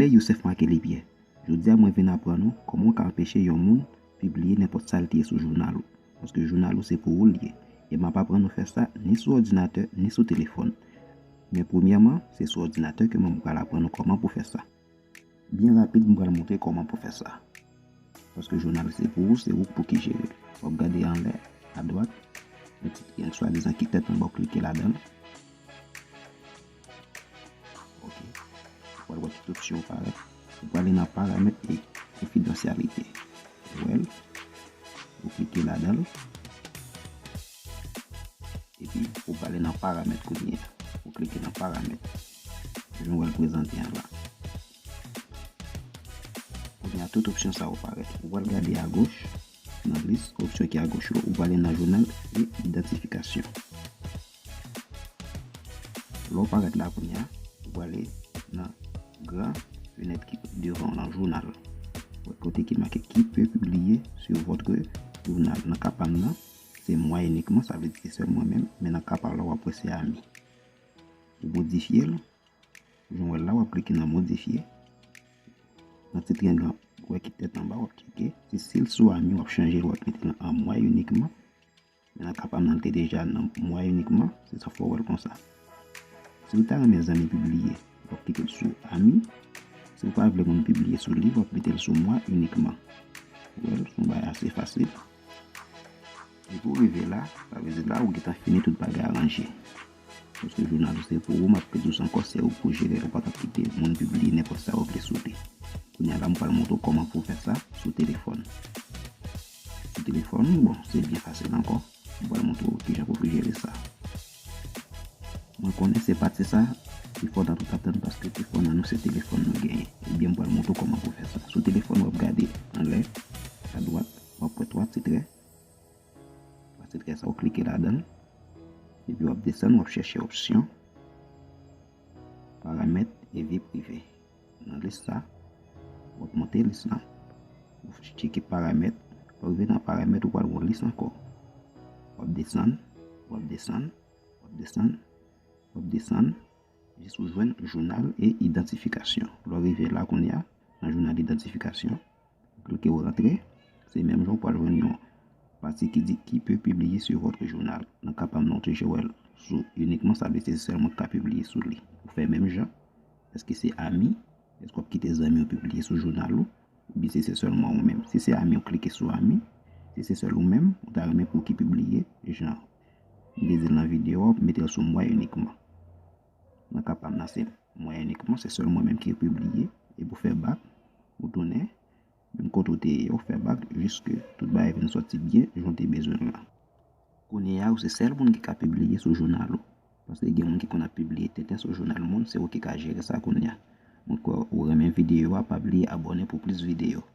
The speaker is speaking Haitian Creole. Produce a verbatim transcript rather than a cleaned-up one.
Hey, Youssef Marc Lipierre. Jodi a mwen vin aprann ou kòman w ka anpeche yon moun pibliye nenpòt sa l te ye sou jounal ou. Paske jounal ou se pou ou l ye. E m ap aprann ou fè sa ni sou òdinatè, ni sou telefòn. Men premyèman, se sou òdinatè ke mwen pral aprann ou kòman pou fè sa. Byen rapid, m pral montre kòman pou fè sa. Paske jounal se pou ou, se ou k pou ki jere l. W ap gade anlè, adwat, yon ti triyang swadizan ki tèt anba, w klike ladan l. Ok. Ou pral wè tout opsyon yo parèt. Ou prale nan paramèt e konfidansyalite. Ou wè l. Ou klike ladan l. Epi, ou prale nan paramèt kounye a. Ou klike nan paramèt. Jan w wè l prezante an la. Kounye a, tout opsyon sa yo parèt. Ou pral gade agoch, nan lis opsyon ki agoch yo, ou prale nan jounal e idantifikasyon. Lè w parèt la kounye a, ou prale nan gran fenèt ki devan w nan jounal. Ou wè kote ki make qui peut publier sur votre journal. Nan ka pa m nan, se mwen inikman, sa vle di se sèl mwen menm, men nan ka pa w la, w ap wè se ami. Ou modifye l, jan w wè l la, w ap klike nan modifye. Nan ti triyang lan, ou wè ki tèt anba, w ap klike. Se si l sou ami, w ap chanje l, w ap mete l an mwen inikman. Men nan ka pa m nan, l te deja nan mwen inikman, se sa fè w wè l konsa. Si w ta renmen zanmi pibliye, w ap kite l sou ami. Si w pa vle moun pibliye sou li, w ap mete l sou mwen inikman. Ou wè l, se yon bagay ase fasil. Depi w rive la, sa vle di la, ou gentan fini tout bagay aranje. Paske jounal ou se pou ou, m ap redi w sa ankò, se ou pou jere l, ou pa t ap kite moun pibliye nenpòt sa ou vle sou li. Kounye a la, m pral montre w kòman pou w fè sa sou telefòn. Sou telefòn, bon, se byen fasil ankò. M pral montre w kijan pou w jere sa. Mwen konnen se pati sa ki fò nan tout atann paske pi fò nan nou se telefòn nou genyen. Ebyen, m pral montre w kòman pou w fè sa. Sou telefòn, w ap gade anlè, adwat, w ap wè twa ti trè. Twa ti trè sa, w klike ladan l. Epi w ap desann, w ap chèche opsyon paramèt e vi prive. Nan lis sa, w ap monte lis la. W ap tcheke paramèt. Lè w rive nan paramèt, ou pral wè yon lis ankò. W ap desann, w ap desann, w ap desann, w ap desann, jis ou jwenn jounal e idantifikasyon. Lè w rive la kounye a, nan jounal idantifikasyon, ou klike ou rantre, se menm jan ou pral jwenn yon pati ki di qui peut publier sur votre journal. Nan ka pa m nan, ou te jwe l sou inikman, sa vle di se sèl mwen ki ka pibliye sou li. Ou fè menm jan. Èske se ami? Èske w ap kite zanmi w pibliye sou jounal ou? Oubyen si se sèlman ou menm? Si se ami, ou klike sou ami. Si se sèl ou menm, ou ta renmen pou ki pibliye, jan m te di l nan videyo a, w ap mete l sou mwen inikman. Nan ka pa m nan, se mwen inikman, se sèl mwen menm ki pibliye. Epi w fè bak, ou tounen menm kote w te ye, w fè bak jiske tout bagay vin sòti byen jan w te bezwen l la. Kounye a, ou se sèl moun ki ka pibliye sou jounal ou. Paske gen moun ki konn ap pibliye tenten sou jounal moun, se ou ki ka jere sa kounye a. Mwen kwè ou renmen videyo a, pa bliye abòne pou plis videyo.